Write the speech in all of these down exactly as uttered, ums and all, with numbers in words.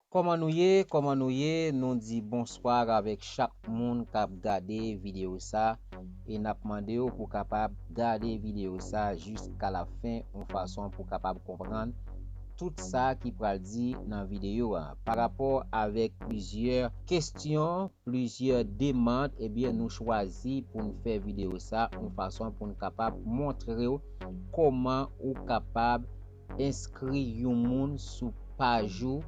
Kòman nou ye? Kòman nou ye? Nou di bonswa avèk chak moun k ap gade videyo sa. E n ap mande w pou w kapab gade videyo sa jiska la fen, yon fason pou w kapab konprann tout sa ki pral di nan videyo a. Pa rapò avèk plizyè kesyon, plizyè demann, ebyen, nou chwazi pou n fè videyo sa yon fason pou n kapab montre w kòman ou kapab enskri yon moun sou paj ou.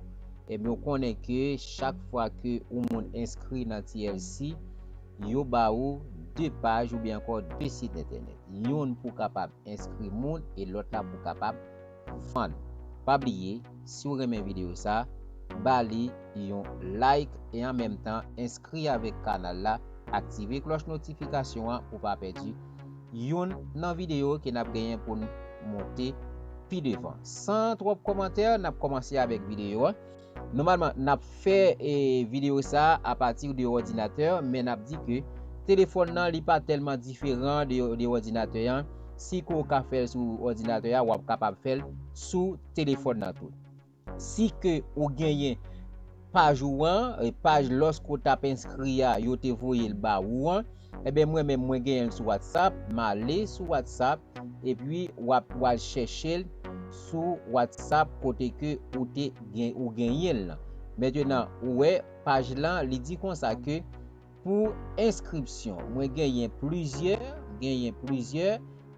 Ebyen, ou konnen ke chak fwa ke yon moun enskri nan T L C, yo ba ou de paj oubyen ankò de sit entènèt. Yonn pou w kapab enskri moun e lòt la pou w kapab vann. Pa bliye, si w renmen videyo sa, ba li yon like e an menm tan enskri avèk kanal la, aktive klòch notifikasyon an pou w pa pèdi youn nan videyo ke n ap genyen pou n monte pi devan. San twòp kòmantè, n ap kòmanse avèk videyo a. Nòmalman, n ap fè e, videyo sa a apati de òdinatè, men n ap di ke telefòn nan li pa tèlman diferan de, de òdinatè an. Si ke w ka fè l sou òdinatè a, w ap kapab fè l sou telefòn nan tou. Si ke ou genyen paj ou an, e, paj lòske w t ap enskri a, yo te voye l ba ou an, ebyen, mwen menm, mwen genyen l sou WhatsApp, m ale sou WhatsApp, epi w ap, w al chèche l sou WhatsApp kote ke ou te gen, ou genyen l lan. Mentenan, ou wè, paj lan, li di konsa ke pou enskripsyon, mwen genyen plizyè, genyen plizyè,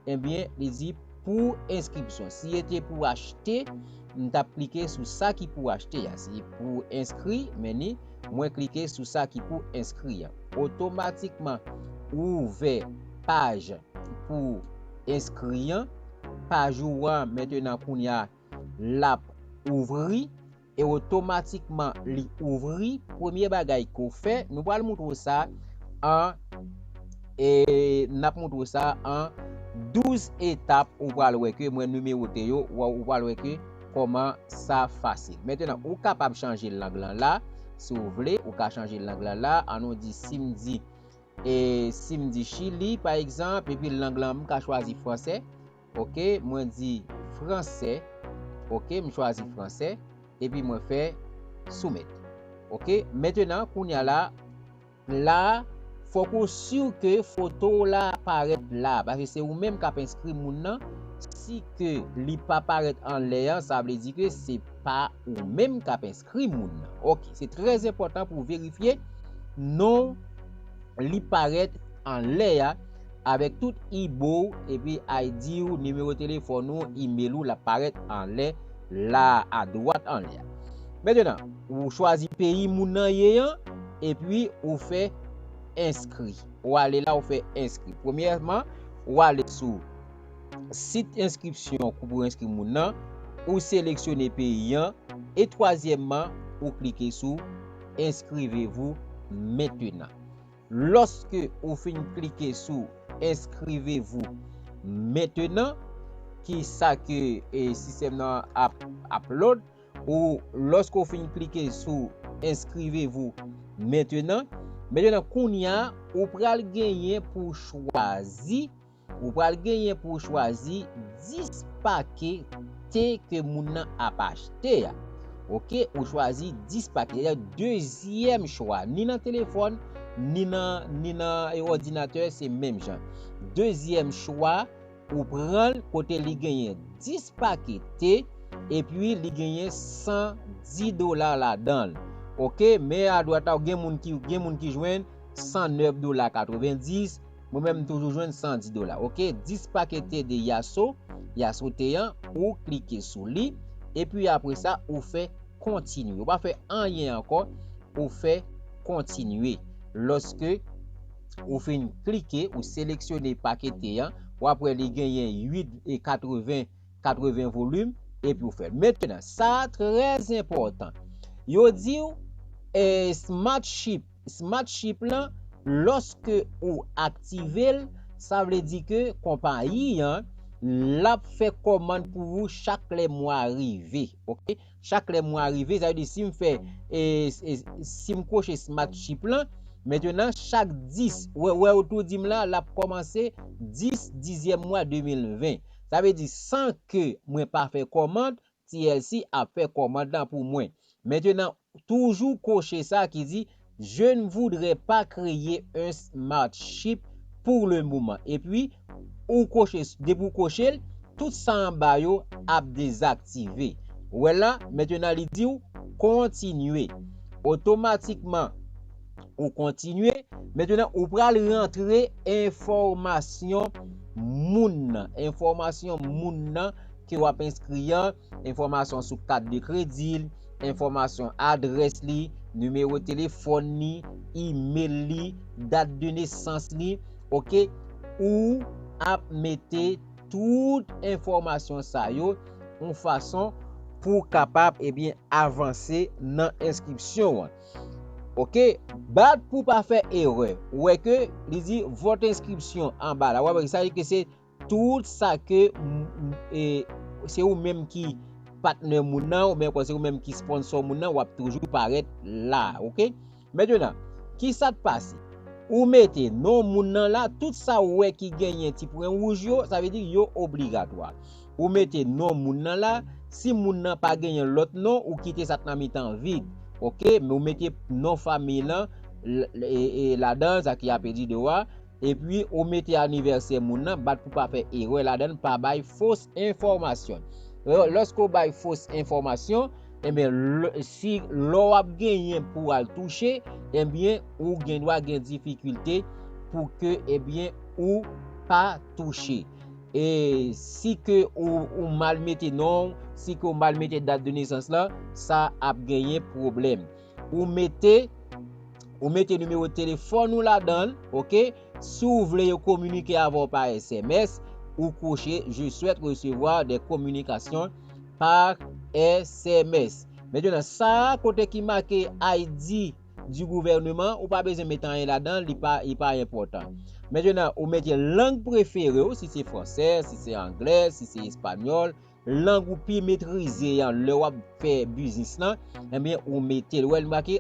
ebyen, li di pou enskripsyon. Si e te pou achte, m t ap klike sou sa ki pou achte a. Si pou enskri, men ni, mwen klike sou sa ki pou enskri an. Otomatikman, ou ouvè paj pou enskri an. Paj ou an, mentenan, kounye a, l ap ouvri e otomatikman li ouvri. Premye bagay ke w fè, nou pral montre w sa an, e n ap montre w sa an douz etap. Ou pral wè ke mwen nimewote yo, w, ou pral wè ke kòman sa fasil. Mentenan, ou kapab chanje lang lan la, si w vle, ou ka chanje lang lan la. An nou di, si m di, e si m di Chili, pa egzanp, epi lang lan, m ka chwazi fransè. Oke, mwen di fransè. Oke, m chwazi fransè. Epi mwen fè soumèt. Oke, mentenan, kounye a la, la, fòk ou si ke foto w la parèt la, paske se ou menm k ap enskri moun nan. Si ke li pa parèt anlè an, sa vle di ke se pa ou menm k ap enskri moun nan. Oke, se trè enpòtan pou w verifye non li parèt anlè a, avèk tout I B O w, epi I D w, nimewo telefòn ou, email ou, l ap parèt anlè la, adwat anlè a. Mentenan, ou chwazi peyi moun nan ye an, epi ou fè enskri. Ou ale la, ou fè enskri. Premyèman, ou ale sou sit enskripsyon pou enskri moun nan, ou seleksyone peyi an, e twazyèmman, ou klike sou Inscrivez-vous maintenant. Lòske ou fin klike sou Inscrivez-vous maintenant, ki sa ke, e, sistèm nan ap, ap load, ou lòske ou fin klike sou Inscrivez-vous maintenant, mentenan kounye a, ou pral genyen pou chwazi, ou pral genyen pou chwazi dis pake te ke moun nan ap achte a. Oke, ou chwazi dis pake. Sètadi dezyèm chwa, ni nan telefòn, ni nan, ni nan, e, òdinatè, se menm jan. Dezyèm chwa, ou pran l kote li genyen dis pake te, epi li genyen san di dola ladan l. Oke, men adwat la, gen moun ki, gen moun ki jwenn san nèf dola katrevenndis, mwen menm, m toujou jwenn san di dola. Oke, dis pake te de Yasso, Yasso te an, ou klike sou li, epi apre sa, ou fè kontinye. Ou pa fè anyen ankò, ou fè kontinye. Lòske ou fin klike, ou seleksyone pake te an, w ap wè li genyen uit e katreven, katreven volim, epi ou fè l. Mentenan, sa trè enpòtan. Yo di w, e, Smart Ship, Smart Ship lan, lòske ou aktive l, sa vle di ke konpayi an, l ap fè kòmann pou ou chak lè mwa rive. Oke? Chak lè mwa rive, sa vle di si m fè, e, e, si m kwoche Smart Ship lan, mentenan chak dis, wè, wè ou tou di m la, l ap kòmanse dis dizyèm mwa de mil ven. Sa vle di san ke mwen pa fè kòmand, T L C ap fè kòmand lan pou mwen. Mentenan, toujou koche sa ki di, je ne voudrais pas créer un smart chip pour le moment. Epi, ou koche, depi ou koche l, tout sa anba yo ap dezaktive. Ou wè la, mentnan li di w kontinye. Otomatikman, ou kontinye. Mentnan, ou pral rantre enfòmasyon moun nan. Enfòmasyon moun nan ke w ap enskri an, enfòmasyon sou kat de kredi l, enfòmasyon adrès li, nimewo telefòn li, imèl li, dat de nesans li, oke? Ou ap mete tout enfòmasyon sa yo yon fason pou w kapab, ebyen, avanse nan enskripsyon an. Oke, bat pou pa fè erè. Ou wè ke li di votre inscription anba la. Ou wè sa di ke se tout sa ke m- m- e, se ou menm ki patnè moun nan, oubyen se ou menm ki sponsò moun nan, w ap toujou parèt la, oke? Mentnan, ki sa k pase? Ou mete non moun nan la, tout sa ou wè ki genyen ti pwen wouj yo, sa vle di yo obligatwa. Ou mete non moun nan la, si moun nan pa genyen lòt non, ou kite sa k nan mitan vid, oke? Men ou mete non fanmi lan l- e- e ladan, sa ki ape di dewa, epi ou mete anivèsè moun nan, bat pou pa fè erè ladan, pa bay fos enfòmasyon. Lè- Lòske w bay fos enfòmasyon, ebyen, lè- si lè w ap genyen pou w al touche, ebyen, ou gen dwa gen difikilte pou ke, ebyen, ou pa touche. E si ke ou, ou mal mete non, si ke ou mal mete dat de nesans lan, sa ap genyen pwoblèm. Ou mete, ou mete nimewo telefòn ou ladan l, oke? Si w vle yo kominike avè w pa S M S, ou koche je souhaite recevoir des communications par S M S. Mentnan, sa a kote ki make I D du gouvernement, ou pa bezwen met anyen ladan, li pa, li pa enpòtan. Mentnan, ou mete lang prefere w, si se fransè, si se anglè, si se espanyòl, lang ou pi metrize an lè w ap fè biznis lan, ebyen, ou mete l. Wè, l make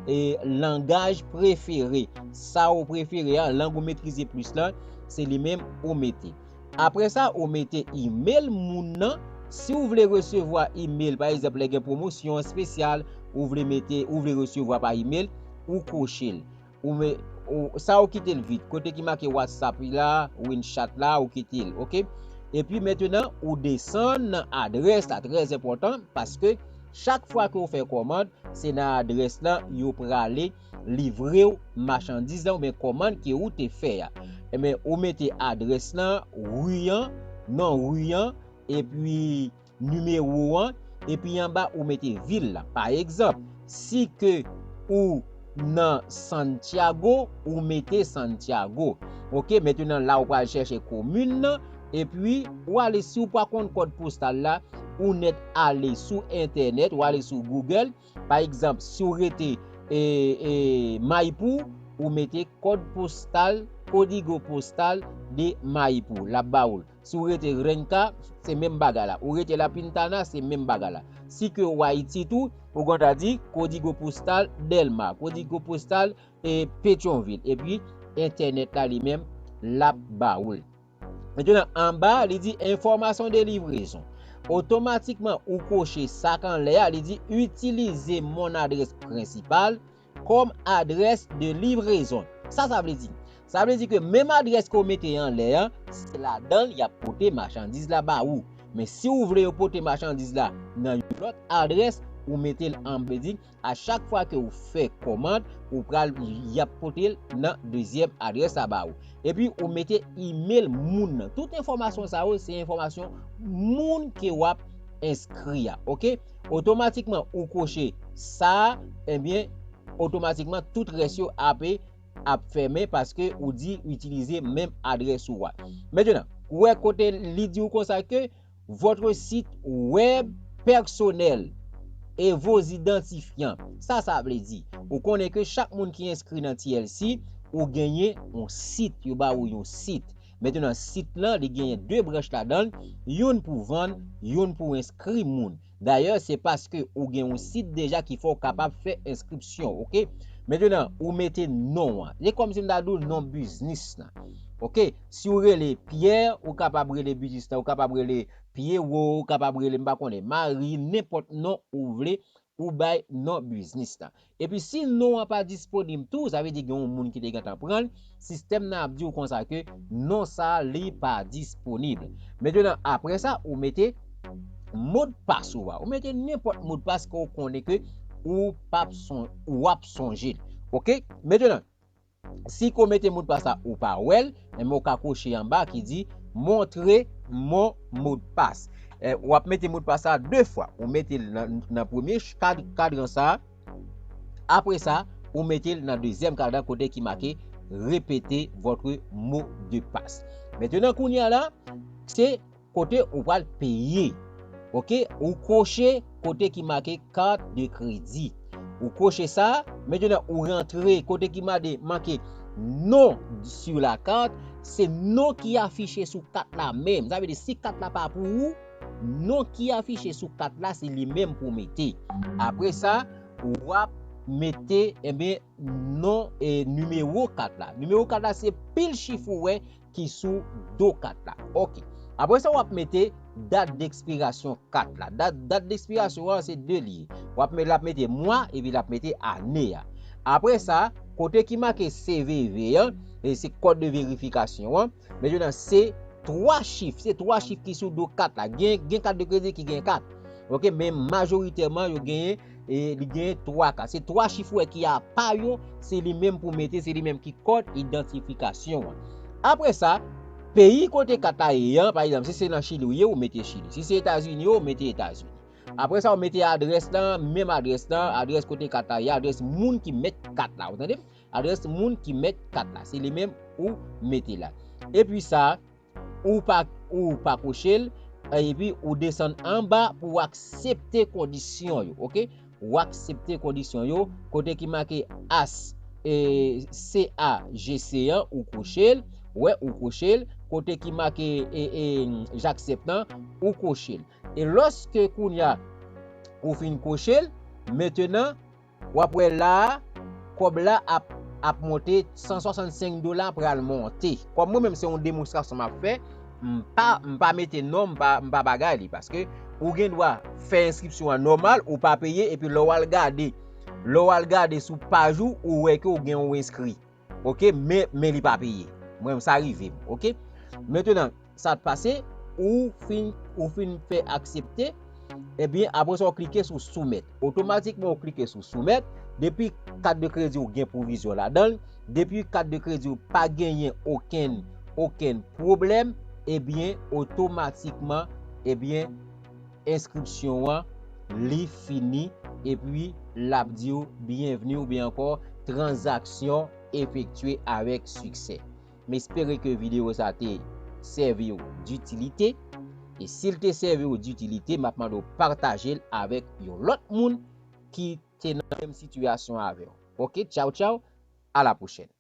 e, langaj prefere. Sa ou prefere an, lang ou metrize plis lan, se li menm ou mete. Apre sa, ou mete imèl moun nan. Si w vle resevwa imèl, pa egzanp, lè gen pwomosyon espesyal, ou vle mete, ou vle resevwa pa imèl, ou koche l. Ou me, ou, sa ou kite l vid. Kote ki make WhatsApp la, WinChat la, ou kite l, oke? Epi mentnan, ou desann nan adrès la, trè enpòtan, paske chak fwa ke ou fè kòmand, se nan adrès lan yo prale livre w machandiz lan oubyen kòmand ke ou te fè a. Ebyen, ou mete adrès lan, ri an, non ri an, epi nimewo an, epi anba ou mete vil la. Pa egzanp, si ke ou nan Santiago, ou mete Santiago. Oke, mentnan la ou pral chèche komin nan, epi ou ale, si ou pa konn kòd postal la, ou nèt ale sou entènèt, ou ale sou Google. Pa egzanp, si ou rete e, e, Maipú, ou mete kòd postal, código postal de Maipú, l ap ba ou l. Si w rete Renca, se menm bagay la. Ou rete La Pintana, se menm bagay la. Si ke w Ayiti tou, ou konn di código postal Dèlma, código postal e, Petyonvil. Epi, entènèt la li menm, l ap ba ou l. Mentnan, anba, li di enfòmasyon de livrezon. Otomatikman, ou koche sa k anlè a, li di utiliser mon adresse principale comme adresse de livraison. Sa sa vle di? Sa vle di ke menm adrès ke w mete anlè an, se ladan l y ap pote machandiz la ba ou. Men si w vle yo pote machandiz la nan yon lòt adrès, ou mete l an, vle di, a chak fwa ke w fè kòmand, ou pral, y ap pote l nan dezyèm adrès la ba ou. Epi, ou mete imèl moun nan. Tout enfòmasyon sa yo, se enfòmasyon moun ke w ap enskri a, oke? Otomatikman, ou koche sa, ebyen, otomatikman, tout rès yo ape ap fèmen paske ou di itilize menm adrès ou a. Mentnan, ou wè kote li di w konsa ke votre site web personnel et vos identifiants. Sa sa vle di? Ou konnen ke chak moun ki enskri nan T L C, ou genyen yon sit, yo ba ou yon sit. Mentnan, sit lan, li genyen de branch ladan l, youn pou vann, youn pou enskri moun. Dayè, se paske ou gen yon sit deja ki fè w kapab fè enskripsyon, oke? Mentnan, ou mete non an. Se kòmsi m ta di w non biznis lan. Oke? Si w rele Pierre, ou kapab rele biznis lan, ou kapab rele Pierrot, ou kapab rele, m pa konnen, Marie, nenpòt non ou vle, ou bay non biznis la. Epi si non an pa disponib tou, sa vle di gen yon moun ki te gentan pran l, sistèm nan ap di w konsa ke non sa a li pa disponib. Mentnan, apre sa, ou mete modpas ou a. Ou mete nenpòt modpas ke w konnen ke ou p ap son, w ap sonje l. Oke? Mentnan, si ke w mete modpas la ou pa wè l, enben w ka koche anba ki di montre mon mot de passe. Eh, w ap mete modpas la de fwa. Ou mete l nan, nan premye kad, kadran sa a. Apre sa, ou mete l nan dezyèm kadran kote ki make répétez votre mot de passe. Mentnan, kounye a la, se kote ou pral peye. Oke, ou koche kote ki make carte de crédit. Ou koche sa, mentnan ou rantre kote ki made, make non sur la carte, se non ki afiche sou kat la menm. Sa vle di si kat la pa pou ou, non ki afiche sou kat la, se li menm pou mete. Apre sa, w ap mete, enben, non e nimewo kat la. Nimewo kat la, se pil chif ou wè ki sou do kat la. Oke. Apre sa, w ap mete dat dekspirasyon kat la. Dat, dat dekspirasyon an, se de li ye. W ap met, l ap mete mwa, epi l ap mete ane a. Apre sa, kote ki make C V V an, e se kòd de verifikasyon an, mentnan se twa chif, se twa chif ki sou do kat la. Gen, gen kat de kredi ki gen kat. Oke, men majoritèman, yo genyen, e li genyen twa kat. Se twa chif ou wè ki apa yo, se li menm pou mete, se li menm ki kòd idantifikasyon an. Apre sa, peyi kote kat la ye an, pa egzanp, si se nan Chili ou ye, ou mete Chili. Si se Etazini, ou mete Etazini. Apre sa, ou mete adrès lan, menm adrès lan, adrès kote kat la ye, adrès moun ki mèt kat la. Ou tande? Adrès moun ki mèt kat la. Se li menm ou mete la. Epi sa, ou pa, ou pa koche l, epi ou desann anba pou w aksepte kondisyon yo, oke? Ou aksepte kondisyon yo, kote ki make as, e, C A G C an, ou koche l, wè, ou koche l, kote ki make, e, e, j'accepte lan, ou koche l. E lòske kounye a, ou fin koche l, mentnan, w ap wè la a, kòb la ap, ap monte san swasannsenk dola pral monte. Kòm mwen menm se yon demonstrasyon m ap fè, m pa, m pa mete non, m pa, m pa bagay li, paske ou gen dwa fè enskripsyon an nòmal, ou pa peye, epi lè w al gade, lè w al gade sou paj ou, ou wè ke w gen yon enskri. Oke, men, men li pa peye. Mwen, sa rive m, oke? Mentnan, sa t pase, ou fin, ou fin fè aksepte, ebyen, apre sa, w klike sou soumèt. Otomatikman, w klike sou soumèt. Depi kat de kredi w gen pwovizyon ladan l, depi kat de kredi w pa genyen okenn, okenn pwoblèm, ebyen, otomatikman, ebyen, enskripsyon an, li fini, epi l ap di w byenvni oubyen ankò tranzaksyon efektye avèk siksè. M espere ke videyo sa te sèvi w ditilite. E si l te sèvi w ditilite, m ap mande w pataje l avèk yon lòt moun ki te nan menm sitiyasyon avè w. Oke, tchaw, tchaw, a la pwochèn.